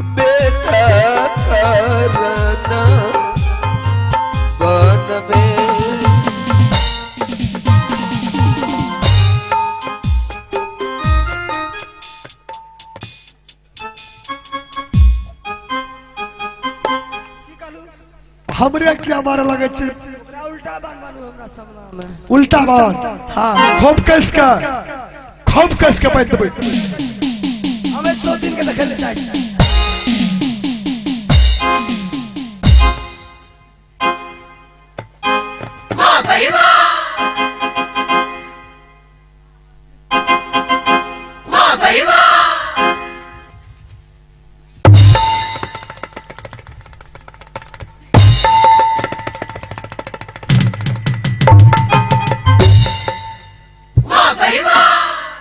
बेटा करना वन में। हमरे क्या मारे लगे छे? उल्टा बान बानू हमरा सामना में। उल्टा बान? हाँ। खूब कस के बांध देबै। हमें 100 दिन के देखे ले जाए। वाह भाई वाह, वाह भाई वाह।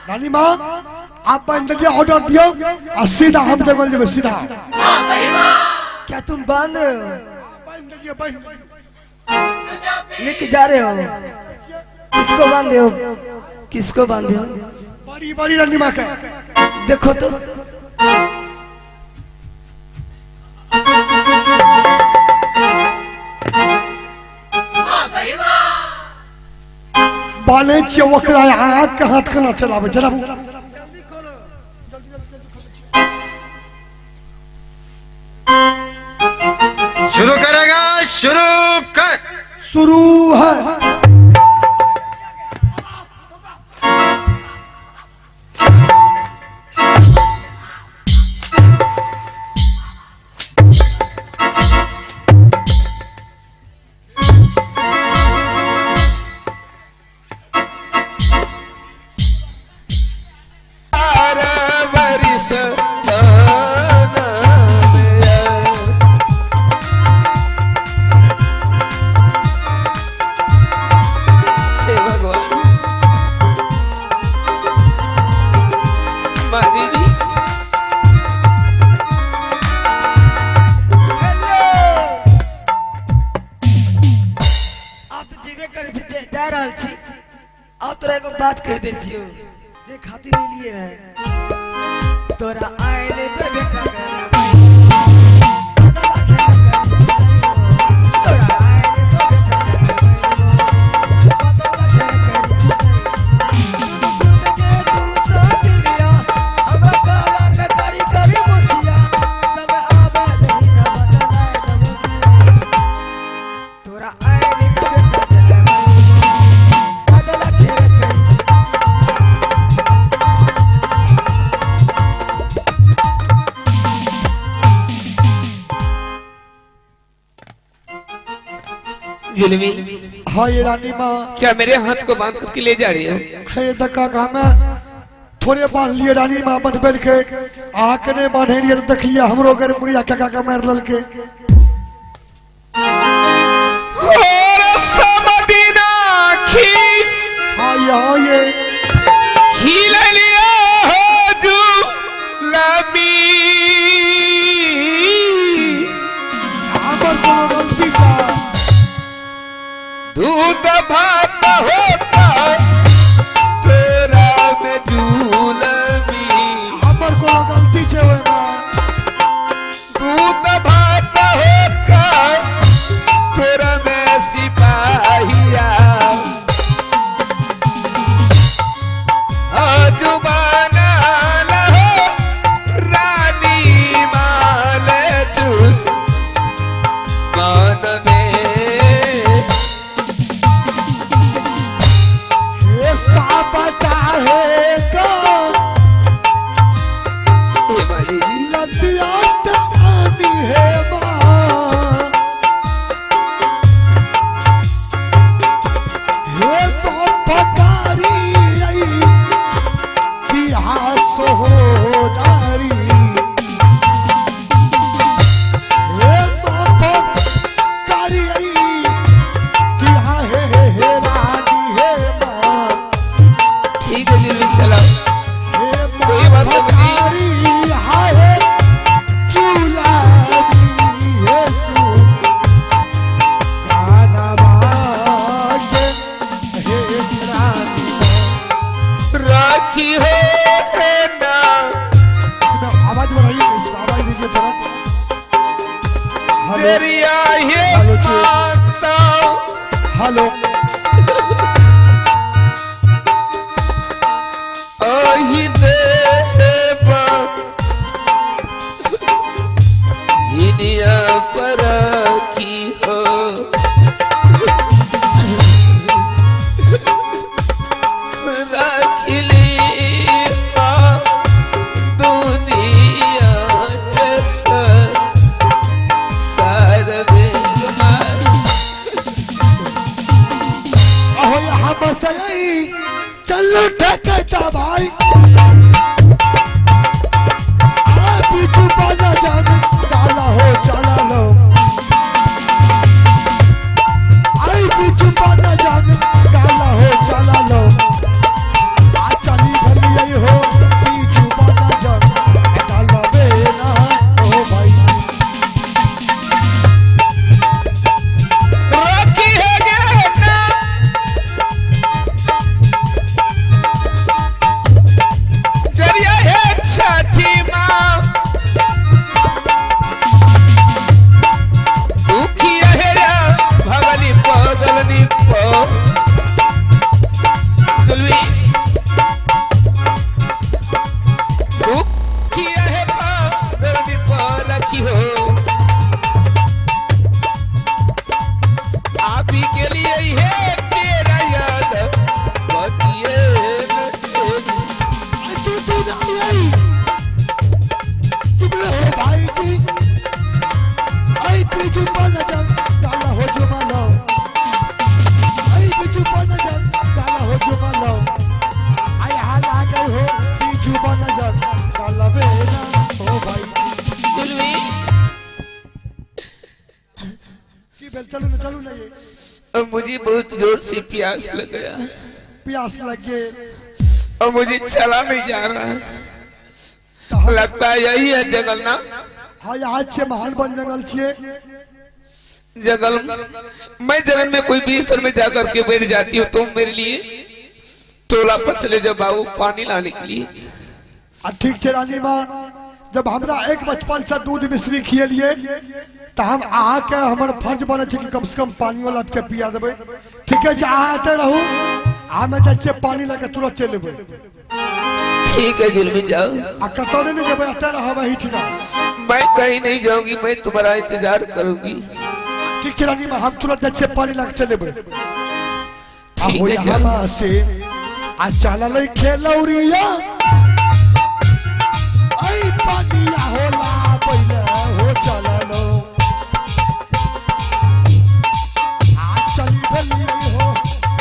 रानी माँ आप बांध दीजिए, ऑर्डर दियो और सीधा हम देखल जेबै सीधा। क्या तुम बांध रहे हो? बांध दीजिए, बांध लेके जा रहे हो? किसको बांधे हो? किसको बांधे हो? बड़ी बड़ी रानी माँ का देखो तो। बाने छियै ओकरा आँख के हाथ केना चलाबै? चलाबू जल्दी खोलो। शुरू करेगा, शुरू कर। शुरू है। बात कह दे छियो जे खातिर लिए रहे तोरा आइले पे बेटा जुलमी। हाँ ये रानी माँ। क्या मेरे हाथ को बांध करके ले जा रही है? है धक्का हमें थोड़े बांध लिए रानी माँ बंध बैठ के आके नहीं बांधे रहिए तो देखिए हमरो घर मुड़िया क्या क्या मार ललके। और समदीना खी। हाँ ये, हाँ ये खिल लिया हो जुलमी। हमर कोनो गलती छा? दूध भात होता तेरा में झूलमी। हमर कोनो गलती छे ओइमे? दूध भात होता तेरा में सिपाहिया। जुबाना हो रानी माल चूस मान में। कोई बात नहीं। जरिया हे माता। हेलो अहि देवा जिनिया पर की हो राखिली दुनिया अहो यहाँ बस आई चलो ठेकेता भाई आप तू बाजा जान डाला हो चला लो आई तू बाजा जान डाला हो चला लो आ चली भली आई हो पीछू बाजा जान डाला बेना ओ भाई राखी है ना जरिया है छठी माँ दुखी है भगली पगलनी दुलवी दुखी है पगलनी रखी हो आप ही के लिए है तेरा याद बतिए आई तू तू ना आई तुम हो भाई जी आई पीछू बाजा जान डाला हो जुमा लो आई पीछू बाजा जान डाला हो जुमा लो आई हाल आ गई हो पीछू बाजा जान डाला बेना ओ भाई दुलवी की बेल चलू ना चलू ना ये अब मुझे बहुत जोर से प्यास लग गया प्यास लग गई और मुझे चला नहीं जा रहा है। लगता है यही है जंगल ना। हाँ यहाँ छे महान वन जंगल छे जंगल मैं जंगल में कोई बिस्तर में जाकर के बैठ जाती हूँ तो मेरे लिए टोला पर चले जाओ बाबू पानी लाने के लिए। आ ठीक छे रानी माँ जब हमरा एक बचपन से दूध मिश्री खिएलिए तो हम अहाँ के हमर फर्ज बने छे कि कम से कम पानियो ला के पिया देबै। ठीक है अहाँ आते रहू हमें जाइ छियै पानी लऽ के तुरंत चलि एबै। ठीक है जुलमी जाओ। आ कतौ नहि जेबै एतऽ रहब एहिठिना। मैं कहीं नहीं जाऊंगी, मैं तुम्हारा इंतजार करूंगी। ठीक छै रानी माँ हम तुरंत जाइ छियै पानी लऽ के चलि एबै। ठीक आहो है, जाओ। यहाँ से आ चललै खेलौरिया ऐ पानिया होला पहिले हो चललो आ चली भेलियै हो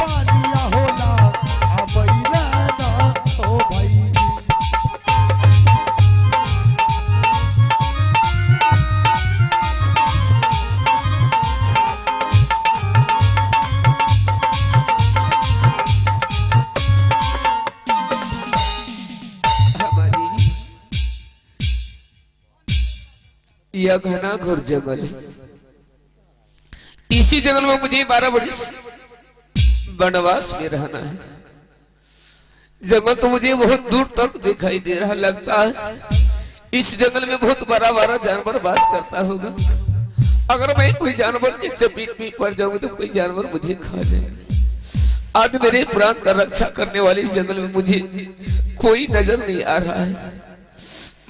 पानिया होला आ पहिले ना ओ भाई जी। हमारी यह घना घोर जंगल है। इसी जंगल में मुझे 12 बरस वनवास में रहना है। जंगल तो मुझे बहुत दूर तक दिखाई दे रहा, लगता है इस जंगल में बहुत बड़ा बड़ा जानवर वास करता होगा। अगर मैं कोई जानवर के चपेट में पड़ जाऊंगी तो कोई जानवर मुझे खा जाएगा। आज मेरे प्राण का रक्षा करने वाले इस जंगल में मुझे कोई नजर नहीं आ रहा है।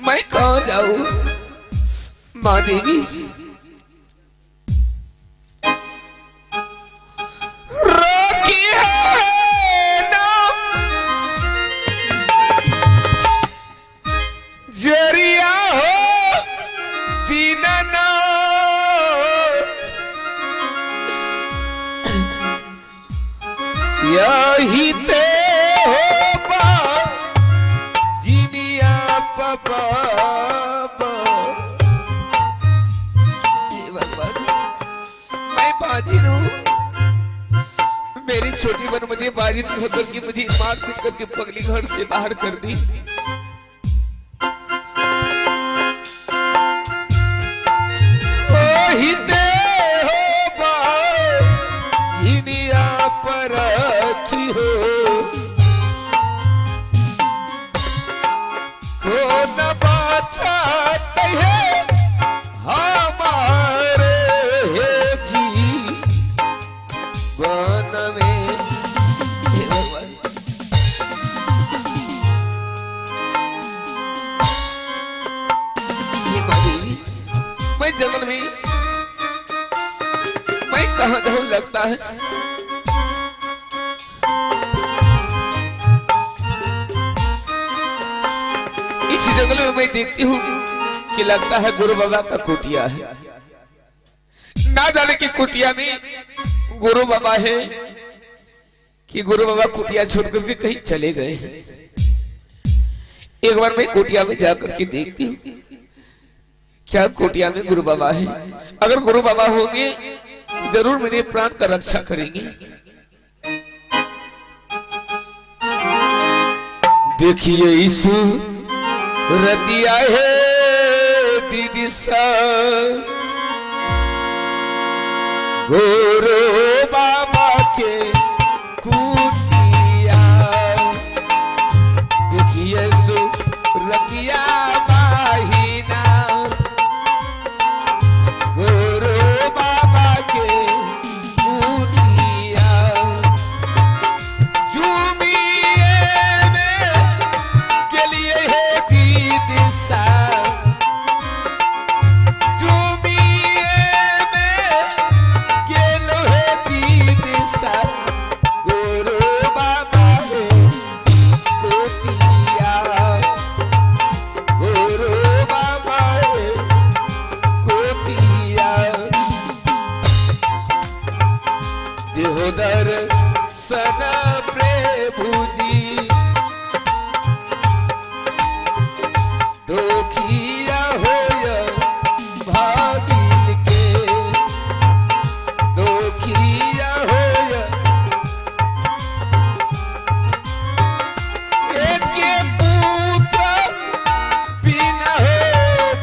मैं कहाँ जाऊं माँ देवी? रोकी है ना जरिया हो दीना यही ते हो बा जिनिया बाबा। मैं बाजी हूँ, मेरी छोटी बहन मुझे बाजी होकर के मुझे मार पीट करके पगली घर से बाहर कर दी। ओही ते हो बा जिनिया पर रखी हो को न बाचाते है हमारे मैं जंगल में मैं कहां जाऊं लगता है। इस जंगल में मैं देखती हूँ कि लगता है गुरु बाबा का कुटिया है। ना जाने की कुटिया में गुरु बाबा है कि गुरु बाबा कुटिया छोड़ करके कहीं चले गए हैं। एक बार मैं कुटिया में जाकर के देखती हूँ क्या कुटिया में गुरु बाबा है। अगर गुरु बाबा होंगे जरूर मेरे प्राण का रक्षा करेंगे। देखिए यीशु रतिया है दीदी सा गुरु बाबा के कुटिया। देखिए रतिया बाहिना गुरु बाबा के कुटिया। झूमिए में के लिए है दीदी सा, झूमिए में के लो है दीदी सा गुरु बाबा के कुटिया, गुरु बाबा के कुटिया। देहोदर सन प्रभु जी दुखिया होय भागिल के, दुखिया होय एके पुत्र बिना हो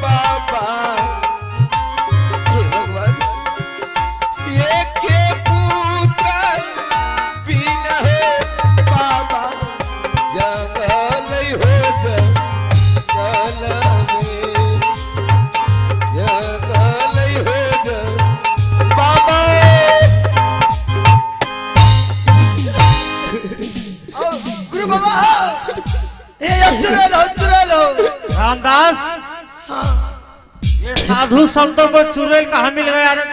बाबा। हे भगवान, एके पुत्र बिना हो बाबा जंगल हो जंगल में, जंगल हो बाबा। गुरु बाबा ए चुड़ैल हो, चुड़ैल हो। रामदास, ये साधु संतों को चुड़ैल कहाँ मिल गया रे?